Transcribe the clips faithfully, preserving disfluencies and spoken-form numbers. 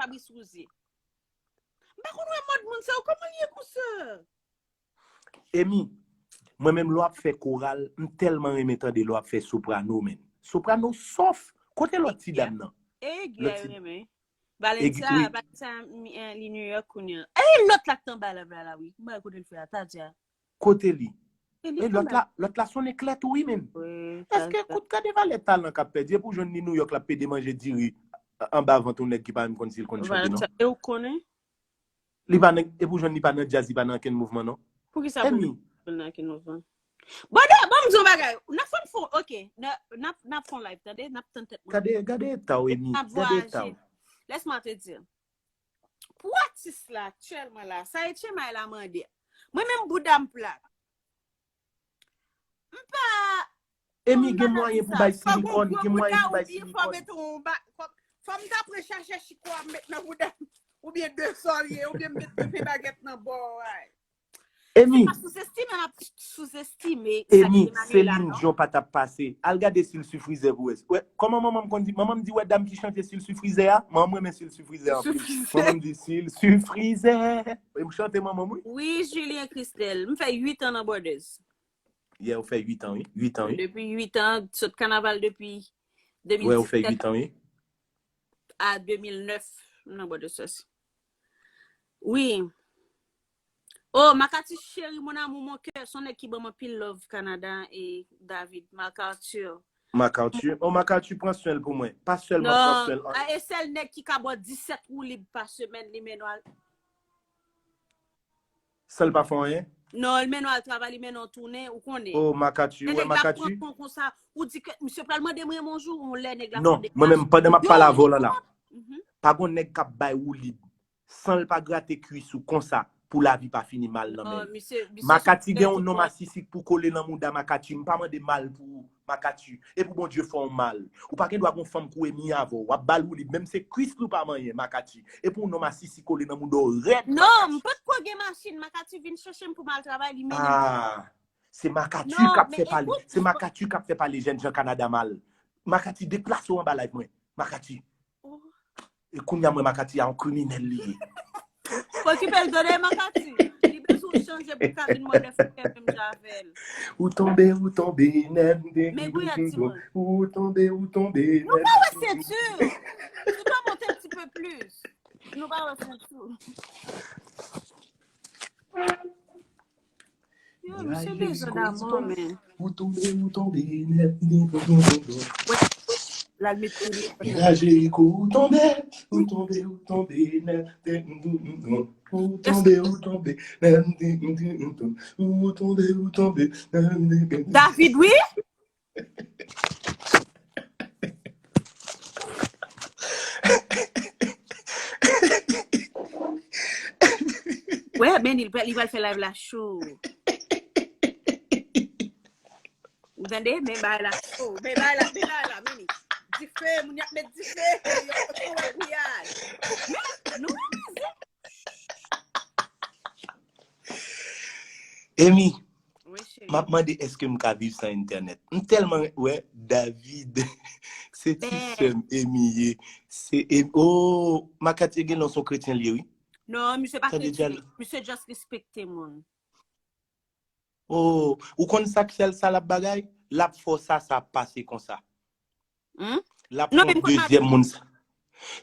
Fabrice Rouzier. M pa konn wè mòd moun sa yo, kòman l ye konsa? Emi, mwen menm lè w ap fè koral, m tèlman renmen tande lè w ap fè soprano, men. Soprano sòf. Kote lòt ti dam nan? E Guy renmen. Valencia, Valencia, li New York kounye a. E lòt la k t anba la, la, wi. M pa kote l fè a, Tadia. Kote li? E lòt la, lòt la sonnen klè tou, wi, men. Èske kout gade valè talan k ap pèdi? Epi w jwenn li New York, l ap pede manje diri anba vant yon nèg ki pa menm konn si l konn chante, non? E ou konnen? Li pa nan, epi w jwenn li pa nan djaz, li pa nan ankenn mouvman, non. Poukisa pou li pa nan ankenn mouvman? Bon, bon, m di yon bagay. N ap fè yon fon, ok. N ap, n ap, n ap fè yon live, tande? N ap tann tèt mwen. Gade, gade eta w, Emi. Gade eta w. Laisse-moi te dire. Pou atis la, aktyèlman la, sa H M I la mande. Mwen menm bouda m plat. M pa Emi gen mwayen pou bay silikòn, gen mwayen pou bay silikòn. Fò m ta pre chache chiko a m met nan bouda m, oubyen de sòlye, oubyen m met de pye bagèt nan bò a. Emi. Se pa souzestime, m ap souzestime sa Emi, Selin Dion pa t ap pase. Al gade Sil Sifrizè pou wè. Wè, kòman manman m konn di? Manman m di wè dam ki chante Sil Sifrizè a? Manman m renmen Sil Sifrizè anpil. Manman m di Sil Sifrizè. E m chante manman m, wi. Wi, Julien Christel. M fè uit an nan Borders. Yeah, ou fè uit an, wi. Uit an, wi. Depi uit an, sot kanaval depi de mil disèt. Wè, ou fè uit an, wi. A de mil nèf, m nan Borders. Wi. Oh, Makati chéri, mon amour, mon cœur, se yon nèg ki ban m anpil love Kanada e David, Marc Arthur. Marc Arthur. Oh, Marc Arthur pran swen l pou mwen. Pa sèlman pran swen l. Non, e sèl nèg ki ka ba w disèt woulib pa semèn, li mennen w al. San l pa fè anyen? Non, li mennen w al travay, li mennen w tounen, ou konnen. Oh, Marc Arthur, ou wè Marc Arthur? Konsa, ou di ke misye pral mande m yon jou, yon lè nèg la. Non, mwen menm pandan m ap pale avè w la la. Pa gon nèg k ap bay woulib san l pa grate kwis ou konsa pou lavi pa fini mal nan men l. Makati gen yon non masisi k pou kole nan mouda Makati, m pa mande mal pou ou Makati. E pou Bondye fè w mal. Ou pa gen dwa gon fanm kouri mi avè w, w ap ba l woulib, menm se kwis li w pa manyen Makati. E pou yon non masisi kole nan mouda w rèd Makati. Non, m potko gen machin, Makati vin chèche m pou m al travay, li mennen m. Se Makati k ap fè pale, se Makati k ap fè pale jènjan Kanada mal. Makati deplase w anba live mwen. Makati. E kounye a m wè Makati a yon kriminèl li ye. Okipe l tande Makati. Li bezwen w chanje pou ka vin mòde fè menm jan avè l. Ou tonbe, ou tonbe nèt. Men Gouyad di mwen. Ou tonbe, ou tonbe nèt. Nou pa wè senti. Tu peux monter un petit peu plus. Nou pa wè senti. Yo, misye bezwen damò, men. Ou tonbe, ou tonbe nèt. L al met tou li. Miraje iko, ou tonbe, ou tonbe, ou tonbe nèt. Ou tonbe, ou tonbe nèt. Ou tonbe, ou tonbe nèt. David, wi. Wè, men li pral fè live la cho. Ou tande? Men bay la cho. Men bay la, men bay la, men li. Dife, moun y ap met dife. Yo, yo, yo, yo. Men, nou anvize. Emi, m ap mande èske m ka viv san entènèt. M tèlman wè David. Se ti sè m Emi ye. Se Emi. Oh, Makati gen non se yon kretyen li ye, wi. Non, misye pa kretyen. Misye just respekte moun. Oh, ou konn sa k sèl sa l ap bagay? L ap fè w sa, sa ap pase konsa. L ap fè yon dezyèm moun sa.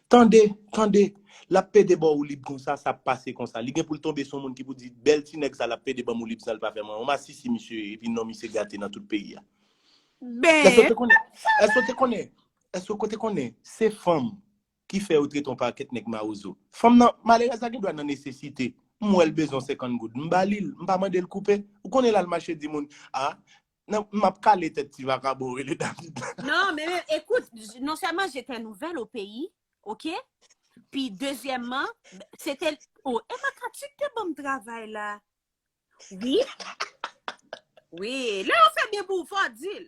Tande, tande. L ap pede ba w woulib konsa, sa ap pase konsa. Li gen pou l tonbe sou moun ki pou di, bèl ti nèg sa, l ap pede ban m woulib san l pa fè mwen. Yon masisi misye ye, epi non misye gate nan tout peyi a. Èske w te konnen? Èske w te konnen? Èske w te konnen? Se fanm ki fè yo trete yon pakèt nèg mawozo. Fanm nan, malerèz la gen dwa nan nesesite. M wè l bezwen senkant goud. M ba li l. M pa mande l koupe. Ou konnen l al mache di moun, a, nan, m ap kale tèt ti vakabon rele David la. Non, men, men, écoute, non seulement j'étais nouvelle au pays, ok? Puis, deuxièmement, c'était, oh, e Makati ki te ban m travay la. Wi. Wi, lè yo fè byen pou ou, fò w di l.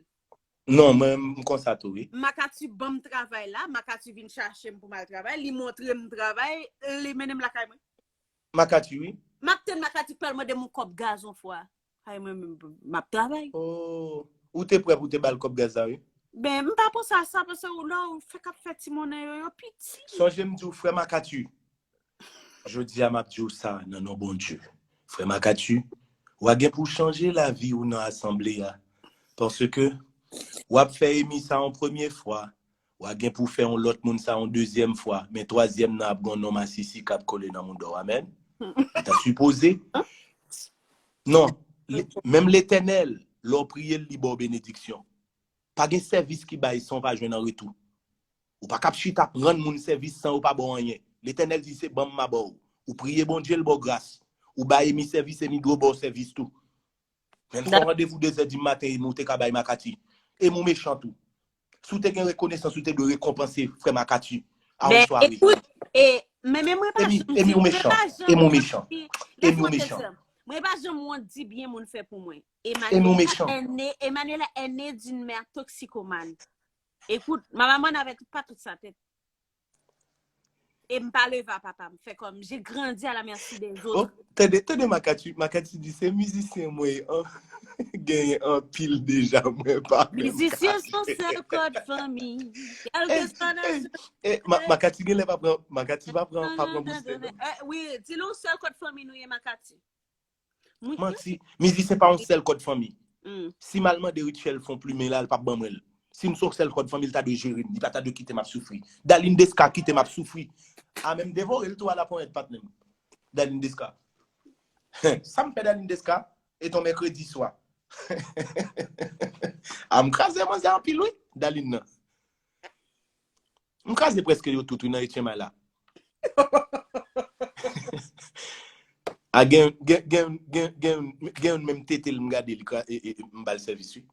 Non, mwen, m konsa tou, wi. Makati ban m travay la, Makati vin chache m pou m al travay, li montre m travay, li mennen m lakay mwen. Makati, wi. M ap tann Makati pral mande m yon kòb gaz yon fwa. Ay, mwen menm, m ap travay. Oh, ou te prè pou te ba l kòb gaz la, wi. Ben, m pa panse a sa, paske ou la, ou fè k ap fè timoun nan yo, yo piti. Sonje m di w, frè Makati, jodi a m ap di w sa nan non Bondye. Frè Makati, w a gen pou w chanje lavi w nan asanble a. Paske w ap fè Emi sa yon premye fwa, w a gen pou w fè yon lòt moun sa yon dezyèm fwa, men twazyèm nan ap gen yon non masisi k ap kole nan mouda w. Amèn. Li ta sipoze. Non, li- menm Letènèl, lè w priye l, li ba w benediksyon. Pa gen sèvis ki bay san w pa jwenn an retou. Ou pa kab chita ap rann moun sèvis san yo pa ba w anyen. Letènèl di se ban m m a ba w. Ou priye Bondye, l ba w gras. Ou bay Emi sèvis, Emi dwe ba w sèvis tou. Men fè w randevou de zè di maten, Emi, ou te ka bay Makati. Emi, ou mechan tou. Si w te gen rekonesans, ou te dwe rekonpanse frè Makati a yon Ben, sware. Ekout, e, men, men mwen pa Emi, janm Emi, di, ou mwen mechan. pa janm Emi, ou wont mechan. di, Emi, ou laisse-moi te mechan. Dire, mwen pa janm wont di byen moun fè pou mwen. Emi, ou Emmanuela mechan. Est née, Emmanuela est née d'une mère toxicomane. Écoute, ma maman n'avait pas toute sa tête. E m pa leve a papa m. Fè kòm, j'ai grandi à la merci des Oh, autres. Tande, tande Makati, Makati di se mizisyen mwen an, genyen anpil deja, mwen pa menm Mizisyen se yon kache. Sèl kòd fanmi. Ey, ey, ey, Ma- Makati genlè pa pran, Makati pa pran, pa pran boustè, non. Eh, wi, di l yon sèl kòd fanmi nou ye, Makati. Mwen- Manti, mizisyen pa yon sèl kòd fanmi. Mm. Si m al mande Rutshelle fè yon plimen la, l p ap ban mwen l. Si m se yon sèl kòd fanmi, l ta dwe jere m. Li pa ta dwe kite m ap soufri. Darline Desca kite m ap soufri. A menm devore l tou a laponyèt, patnè m. Darline Desca. Sa m fè Darline Desca? E ton mèkredi swa. A m kraze manzè anpil, wi, Darline nan. M kraze prèske yo tout, wi, nan Etchen May la. A gen, gen, gen, gen, gen, gen yon menm tete l m gade, li kra- e, e, e, m ba l sèvis, wi.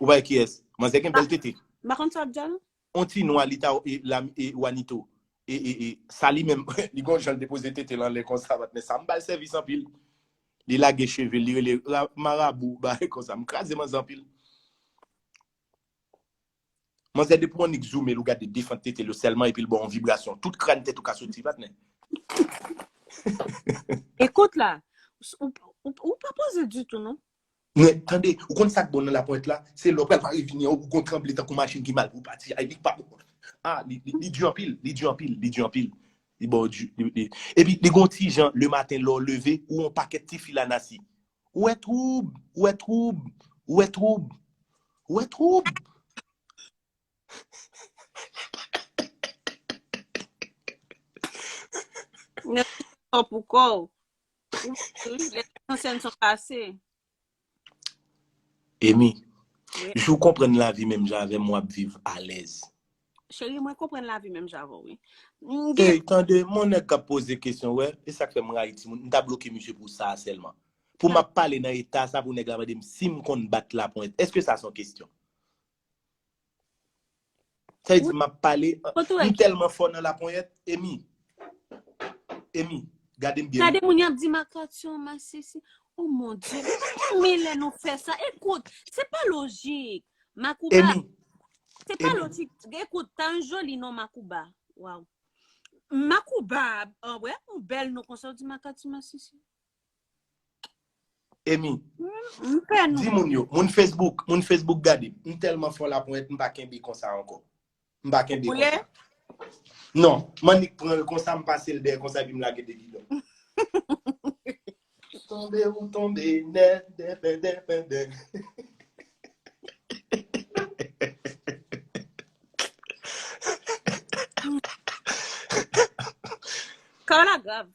Ou pa wè kiyès? Manzè gen bèl tete. M pa konn sa w ap di a, non? On ti nwa, li ta, e, la, e, Wanito. E, e, e, sa li menm, li gon jan l depoze tete l anlè konsa, patnè, sa m ba l sèvis anpil. Li lage cheve, li rele ra- marabou, bagay konsa. M kraze manzè anpil. Manzè depi w annik zoome l, ou gade defant tete l yo sèlman, epi l ba w yon vibrasyon. Tout kràn tèt ou ka soti, patnè. Ekout la, ou, ou, ou pa poze ditou, non? Men, tande, ou konn sa k bon nan laponyèt la? Se lè w pral pare vini an, ou gon tranble tankou machin ki mal pou pati. Ay, li pa bon. Ah, li, li, li di anpil, li di anpil, li di anpil. Li ba w di, li, li. Epi, li gon ti jan, le maten, lè w leve, ou yon pakèt tifi lanasi. Ou wè twoub, ou wè twoub, ou wè twoub, ou wè twoub. Mèsi pou kò w. Wi, les anciennes sont passées. Emi, Wi. Jou w konprann lavi menm jan avè m, w ap viv alèz. Cheri, mwen konprann lavi menm jan avè w, wi. M gen Ey, tande, mon nèg k ap poze kesyon, wè, e sa k fè m rayi timoun. M ta bloke misye pou sa a sèlman. Pou m ap pale nan eta sa, pou nèg la mande m si m konn bat laponyèt. Èske sa se yon kesyon? Sa vle di m ap pale, Kote w wè m tèlman fò nan laponyèt, Emi. Emi, gade m byen. Gade moun y ap di Makati yon masisi. Oh mon Dieu. Men lè nou fè sa, ekout, se pa lojik. Makouba, Emi, se pa Emi. Lojik. Ekout, ta yon joli non Makouba. Waw. Makouba, an wè, yon bèl non konsa, w di Makati masisi. Emi, M pè nou. Di moun yo, moun Facebook, moun Facebook gade m. M tèlman fò laponyèt, m pa kenbe konsa ankò. M pa kenbe Boule? Konsa. Non, m annik pran l konsa, m pase l dèyè konsa, epi m lage de gidon. Tonbe ou tonbe nèt, dèpè, dèpè, dè. Kò la grav.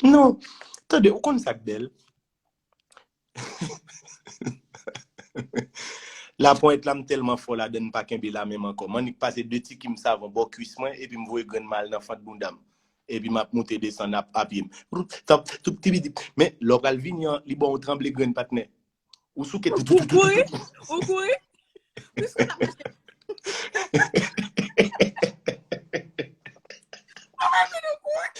Non, tande, ou konn sa k bèl? Laponyèt la, m tèlman fò ladan l, m pa kenbe la menm ankò. M annik pase de ti kim savon bò kwis mwen, epi m voye grenn m al nan fant bounda m. Epi m ap moute desann ap, apye m. Roup, tap, toup, tibi, tip. Men, lè w pral vini an, li ba w tranble grenn, patnè. Ou souke Ou tou, tou, tou, tou, kouri? tou, tou. Ou kouri? Piske w t ap mache. Ou mache, ou kouri?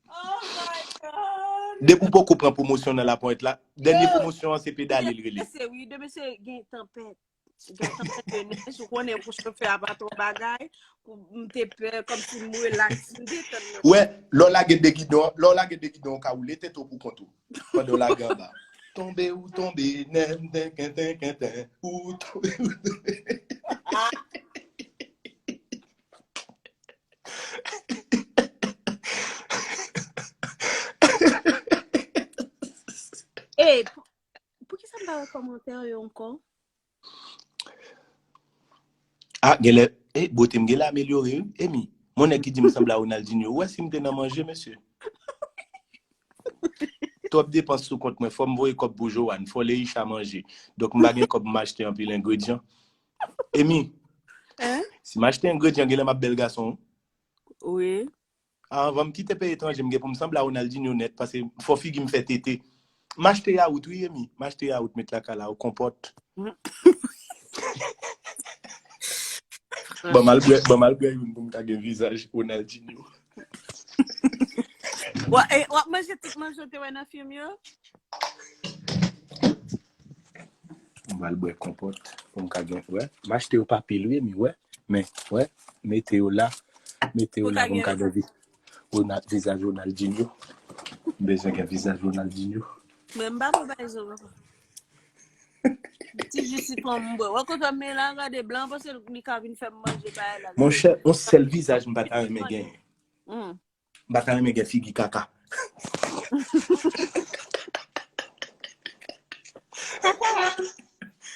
Oh my God. Depi w poko pran pwomosyon nan laponyèt la, dènye Yo. pwomosyon an se pedale l rele. Mesye, wi, de mesye gen tanpèt. Gentan mete nèj, ou konnen pou chofè a pa t yon bagay, pou m te pè, kòmsi m relaks, m detann nan. Wè, lè w lage de gidon, lè w lage de gidon, ou ka woule tete w pou kont ou. Pandan w lage anba. Tonbe, ou tonbe, nèm, tenkenten, kenten, ou tonbe. Ey, pou, pou ki sa m pa wè kòmantè yo ankò? Ah, genlè, eh, bote m genlè amelyore, wi. Emi, mon nèg ki di m sanble a Ronaldinho. Ou wè si m te nan manje, mesye. Twòp depans sou kont mwen, fò m voye kòb pou Joanne, fò Leisha manje. Donk, m pa gen kòb m achte anpil engredyan. Emi, Hein? Si m achte engredyan, genlè m ap bèl gason. Wi. Anvan m kite peyi etranje, m gen pou m sanble a Ronaldinho nèt, paske fò figi m fè tete. M achte yawout, wi, Emi. M achte yawout, met lakay la, ou konpòt. Ban m al bwè, ban m al bwè youn pou m ka gen vizaj Ronaldinho. Wa- e, w ap manje tout manje w te wè nan fim yo? M al bwè konpòt pou m ka gen, wè. M achte yo pa pil, wi, Emi, wè. Men, wè, mete yo la. Mete yo la pou m ka gen vi- Ronald, vizaj Ronaldinho. M bezwen gen vizaj Ronaldinho. Men m pa bon bay zo papa. Ti ji sitwon m bwè. Wè kote m la, gade blan, paske li ka vin fè m manje bay la. Monchè, yon sèl vizaj m pa ta renmen genyen. Hmm. M pa ta renmen gen figi kaka.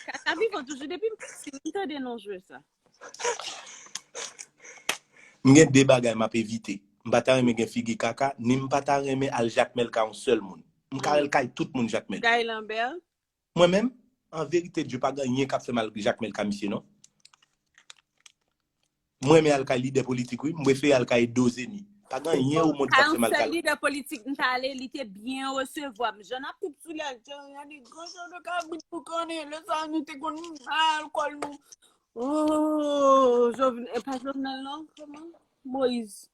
Kaka vivan toujou. Depi m piti, m tande non jwe sa. M gen de bagay m ap evite. M pa ta renmen gen figi kaka, ni m pa ta renmen al Jakmèl kay yon sèl moun. M ka al kay tout moun Jakmèl. Guy Lambert. Mwen menm, an verite, Dye pa gen anyen k ap fè m al Jakmèl kay misye, non. Mwen renmen al kay lidè politik, wi. M prefere al kay Dozeni. Pa gen anyen o mond k ap fè m al kay. Lidè politik, m t ale, li te byen resevwa m. Jan ap tout sou lè, jan, jan di, gran jan de kabrit pou konnen, lè sa nou te konn bay alkòl nou. Oh, Jovenel, e pa Jovenel, non? Kòman? Moïse.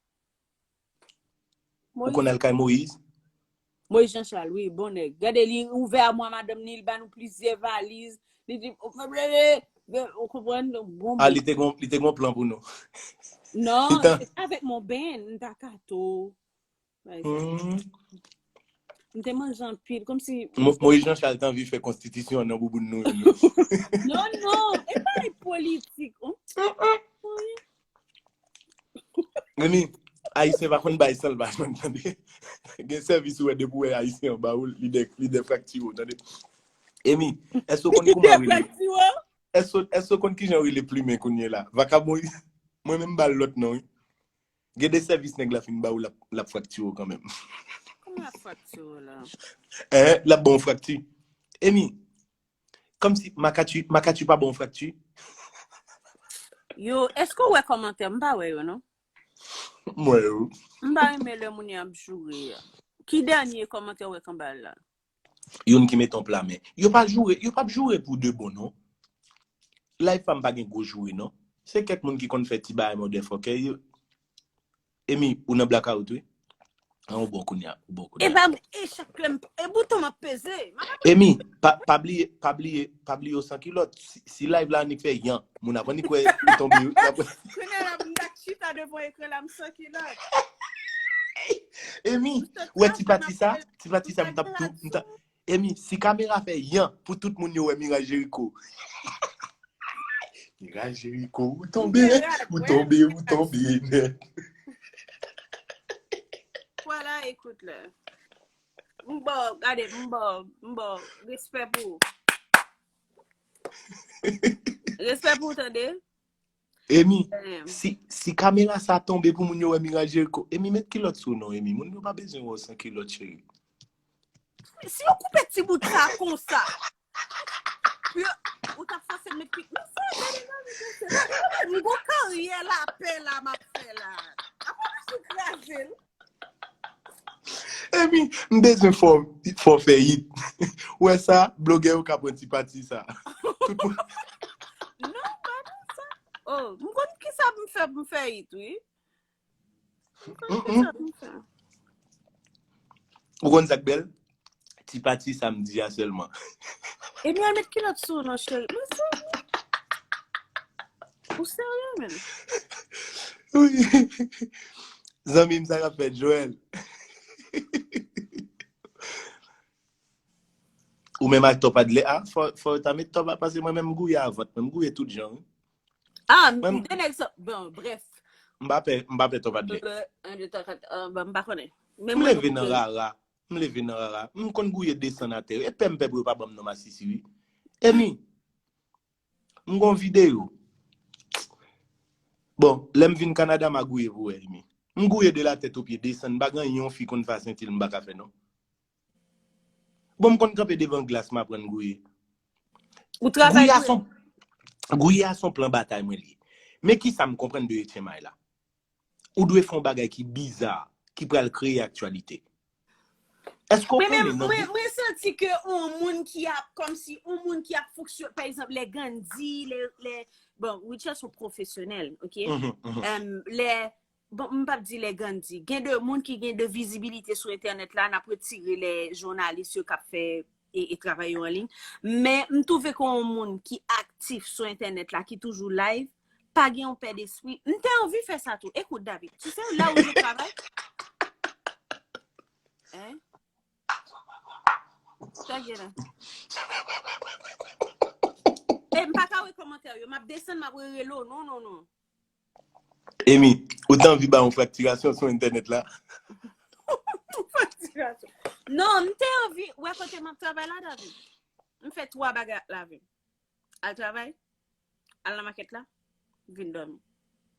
Ou konn al kay Moïse? Moïse Jean Charles, wi, bon nèg. Gade, li ouvè amwa madanm ni, li ba nou plizyè valiz. Li di, ou konprann? Bon. Ah, li te gon, li te gon plan pou nou. Non, se pa avèk mon ben, m ta kato. Hmm. M te manje anpil, kòmsi Mo- Moïse Jean Charles te anvi fè konstitisyon nan bouboun nou yo. Non, non, e pa politik. Emi, Ayisyen pa konn bay san l pa jwenn, tande. Gen sèvis ou wè depi ou wè Ayisyen an ba ou, lidè, lidè frakti ou, tande. Emi, èske ou konn kouman rele? Èske, èske ou konn kijan rele plimen kounye la? Vakabon, mwen menm ba l lòt non, wi. Gen de sèvis nèg la fin ba ou, l ap, l ap frakti ou kanmenm. Kòman l ap frakti ou la? Eh, l ap ba w frakti. Emi, kòmsi Makati, Makati pa ba w frakti. Yo, èske ou wè kòmantè? M pa wè yo, non. M wè yo. M pa renmen lè moun yo ap joure a. Ki dènye kòmantè ou wè k anba l la? Youn ki mete yon pla men. Yo pa joure, yo p ap joure pou de bon, non. Live pa m pa gen gwo joure, non. Se kèk moun ki konn fè ti bagay motherfucker yo. Emi, ou nan blackout, wi. An, ou bon kounye a, ou bon kounye a. E pa, e chak lè m, e bouton m ap peze. M ap Emi, pa, pa bliye, pa bliye, pa bliye w san kilòt. Si, si live la annik fè yan, moun ap annik wè ou tonbe, y ap wè. Kounye a la, m t ap chita devan ekran la, m san kilòt. Emi, ou wè ti pati sa, ti pati sa, m t ap tou, m t ap, Emi, si kamera fè yan pou tout moun yo wè Miraj Jeriko. Miraj Jeriko, ou tonbe, ou tonbe, ou tonbe nèt. Vwala, ekout la. M ba w, gade, m ba w, m ba w. Respè pou ou. Respè pou ou, tande? Emi, si, si kamera sa tonbe pou moun yo wè Miraj Jeriko, Emi, met kilòt sou non, Emi. Moun yo pa bezwen wè w san kilòt, cheri. Si yo koupe ti bout sa konsa, pou yo, ou t ap fòse met pik. Men sa, gade nan videyo, se m gon karyè lapè la m ap fè la. Apre nou sou kraze l. Epi, m bezwen fè w, fè w fè hit. Ou wè sa, blogè yo ka pran ti pati sa. Tout moun. Non, pa nan sa. Oh, m konn kisa pou m fè pou m fè hit, wi. M konn kisa pou m fè. Ou konn sa k bèl? Ti pati samdi a sèlman. Epi al met kilòt sou non, cheri. Mwen sou. Ou serye, menm? Wi. Zanmi m, sa k ap fèt, Joel? Ou menm ak top adlè a, fò, fò yo ta met top a, paske mwen menm m gouye a vant, mwen m gouye tout jan, wi. Ah, m de nèg sa, bon, bref. M pa pè, m pa pè top adlè. Un, deux, trois, quatre, euh, bon, m pa konnen. Men M leve nan rara, m leve nan rara, m konn gouye desann atè, e pè m pè pou yo pa ban m non masisi, wi. Emi, m gon videyo. Bon, lè m vin Kanada, m a gouye pou wè, Emi. M gouye de la tèt o pye, desann, m pa gen yon fi konn fè senti l, m pa ka fè non. Bon, m konn kanpe devan glas, m aprann gouye. Ou travay vre. Gouye a son plan batay mwen li ye. Men ki sa m konprann de H M I la? Ou dwe fè yon bagay ki biza, ki pral kreye aktyalite. Èske w konnen nan mwen santi ke yon moun ki ap, kòmsi yon moun ki ap fonksyone, pa egzanp, lè Gandhi, lè, lè, bon, Richard se yon pwofesyonèl, ok? Lè, bon, m p ap di lè Gandhi. Gen de moun ki gen de vizibilite sou entènèt la, n ap retire lè jounalis yo k ap fè e, e travay yo an liy. Men m twouve ke yon moun ki aktif sou entènèt la, ki toujou live, pa gen yon pè despri. M te anvi fè sa tou. Écoute, David, tu sais là où je travaille? Hein? Sa gen la? E m pa ka wè kòmantè yo. M ap desann, m ap rele w. Non, non, non. Emi, ou te anvi ba yon fraktirasyon sou entènèt la? Fraktirasyon. Non, m te anvi wè kote m ap travay la, David. M fè twa bagay ak lavi m. Al travay, al nan makèt la, vin dòmi.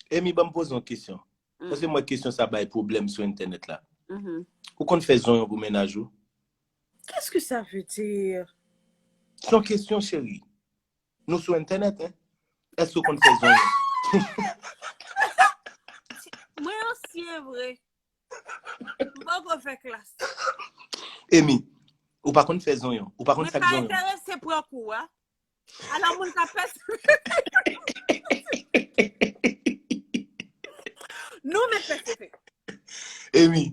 Emi, ban m poze yon kesyon. Paske mwen, kesyon sa bay pwoblèm sou entènèt la. Ou konn fè zonyon pou mennaj ou? Qu'est-ce que ça veut dire? Se yon kesyon, cheri. Nou sou entènèt, hein? Èske w konn fè zonyon? Mwen ansyen vre. M poko fè klas. Emi, ou pa konn fè zonyon. Ou pa konn sa k zonyon. Mwen pa enterese pran kou a. Alò moun ka pèse. Nou met pèse fè. Emi,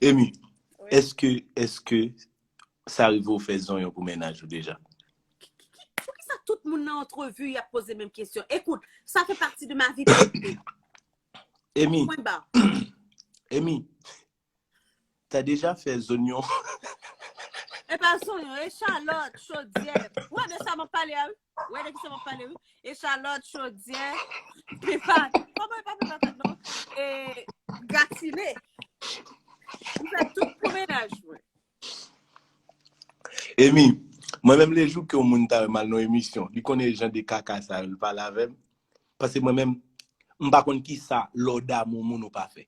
Emi, èske, èske sa rive w fè zonyon pou mennaj ou deja? Poukisa tout moun nan antrevi y ap poze menm kesyon? Écoute, ça fait partie de ma vie privée. Emi, Point barre. Emi, ta deja fè zonyon? E pa zonyon, e chalòt, chodyè. Ou wè de sa m ap pale a, wi. Ou wè de ki sa m ap pale, wi. E chalòt, chodyè, pepat. Kòman e pa pepat non? E gratine. M fè tout pou mennaj mwen. Emi, mwen menm lejou ke yon moun ta wè m al nan emisyon, li konnen jan de kaka sa yo, li pale avè m. Paske mwen menm, m pa konn kisa lè w damou moun ou pa fè.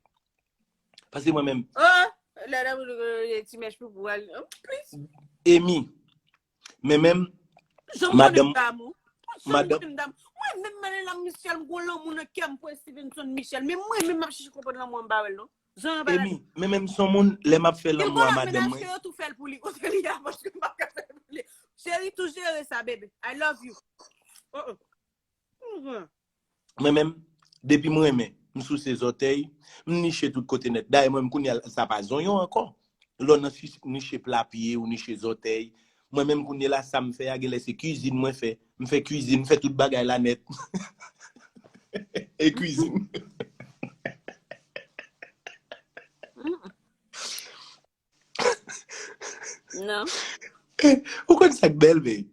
Paske mwen menm. Oh, lè damou ti mèch pou pou al. Plis. Emi, men menm, madanm, madanm. Mwen menm, mwen menm, Michel, m gon lanmou nan kè m pou Stevenson Michel. Men mwen menm, m ap chèche konprann lanmou an m pa wè l non. Emi, men menm son moun, lè m ap fè lanmou a madanm mwen. Yo tou fè l pou li, kote li a, paske m pa ka fè l pou li. Cheri, tou jere sa, bebe. I love you. Oh, oh. Mwen menm, depi m renmen, m souse zòtèy, m niche tout kote nèt. Dayè, mwen menm, kounye a, sa pa zonyon ankò. Lè w nan niche pla pye, ou niche zòtèy. Mwen menm, kounye la, sa m fè a, genlè se kwizin mwen fè. M fè kwizin, m fè tout bagay la nèt. E kwizin. Non. Ou konn sa k bèl, men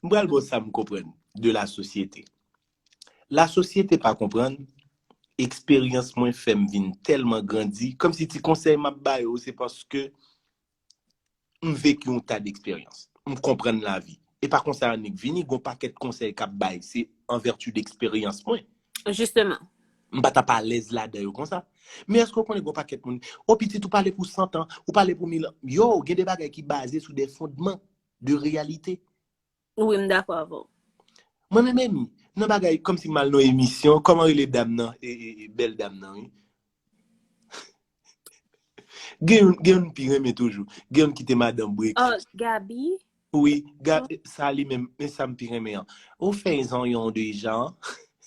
m pral ba w sa m konprann de la sosyete. La sosyete pa konprann, eksperyans mwen fè m vin tèlman grandi, kòmsi ti konsèy m ap ba yo, se paske m veki yon ta d'eksperyans. M konprann lavi. E pa konsa annik vini, gon pakèt konsèy k ap bay, se an vèti de eksperyans mwen. Jisteman. M pa t ap alèz ladan yo konsa. Men èske w konnen gon pakèt moun, o pitit ou pale pou san tan, ou pale pou mil an. Yo, gen de bagay ki baze sou de fondman de reyalite. Wi, m dakò avè w. Mwen menm, Emi, nan bagay kòmsi m al nan emisyon, kòman rele dam nan? E, e, e, bèl dam nan, wi. Gen youn, gen youn m pi renmen toujou. Gen youn ki te madanm Brek. Oh, Gaby? Wi, Gaby, sa li menm, men sa m pi renmen an. Ou fè zanyon deja?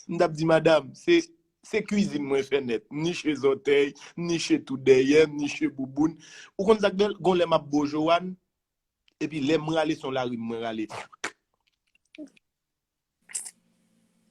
M t ap di, madanm, se, se kwizin mwen fè nèt. M niche zòtèy, m niche tou dèyè, m niche bouboun. Ou konn sa k bèl? Gon lè m ap bo Joanne, epi lè m rale, se yon larim mwen rale.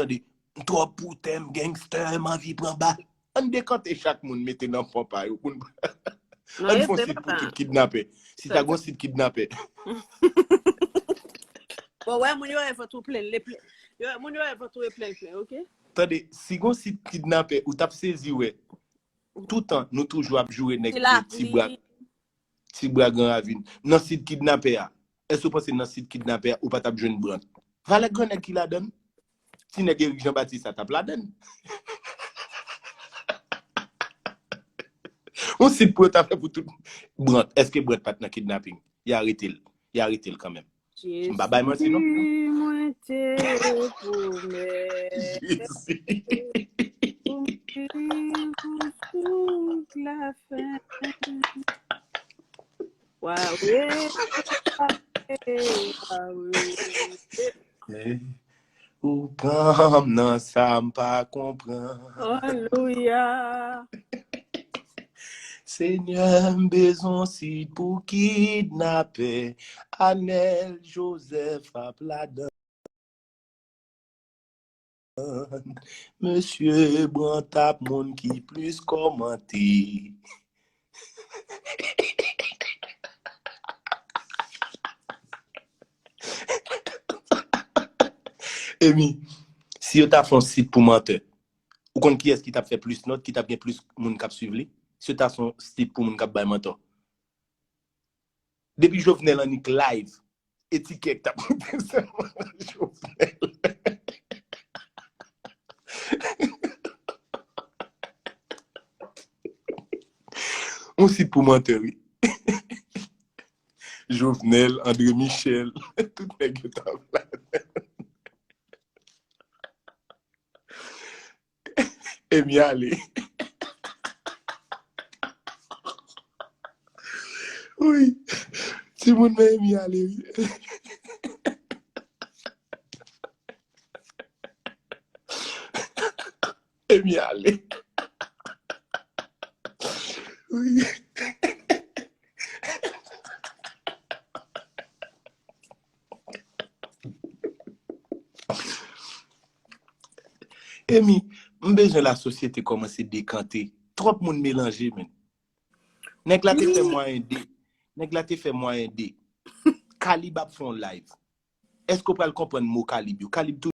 tande, m twòp pou tè, m gangster, m anvi pran bal. Ann dekante chak moun mete nan pon pa yo pou n Ann fè yon sit pou tout kidnapè. Si ta gon sit kidnapè. Bon, wè, moun yo wè vant ou plen, le plen. Yo, moun yo wè vant ou e plen, plen, ok? Tande, si gon sit kidnapè, ou t ap sezi wè. Toutan, nou toujou ap joure nèg de ti bra, ti bra Gran Ravin. Nan sit kidnapè a, èske w panse nan sit kidnapè a, ou pa t ap jwenn Brant? Valè gran nèg ki ladann. Ti nèg Eric Jean Baptiste sa t ap ladann. Yon sit pou yo ta fè pou tout Brant. Èske Brant pa t nan kidnaping? Y arete l. Y arete l kanmenm. M pa bay manti non. Mwen te pwomèt pou m viv pou souk lafen. Wawe, wawe, wawe. Ou pran m nan sa m pa konprann. Alelouya. Senyè, m bezwen sit pou kidnapè. Anèl Joseph ap ladann. Mesye Brant ap moun ki plis kòmante. Emi, si yo ta fè yon sit pou mantè, ou konn kiyès ki t ap fè plis nòt, ki t ap gen plis moun k ap swiv li? Si yo ta fè yon sit pou moun k ap bay mantò. Depi Jovenel annik live, e ti kèk t ap moute sèlman Jovenel. Yon sit pou mantè, wi. Jovenel, André Michel, tout nèg yo t ap la. Emi ale. Wi. Timoun men Emi ale, wi. Emi ale. Wi. Emi, m bezwen lasosyete kòmanse dekante. Twòp moun melanje, men. Nèg la te fè mwayen de. Nèg la te fè mwayen de. Kalib ap fè yon live. Èske w pral konprann mo Kalib yo? Kalib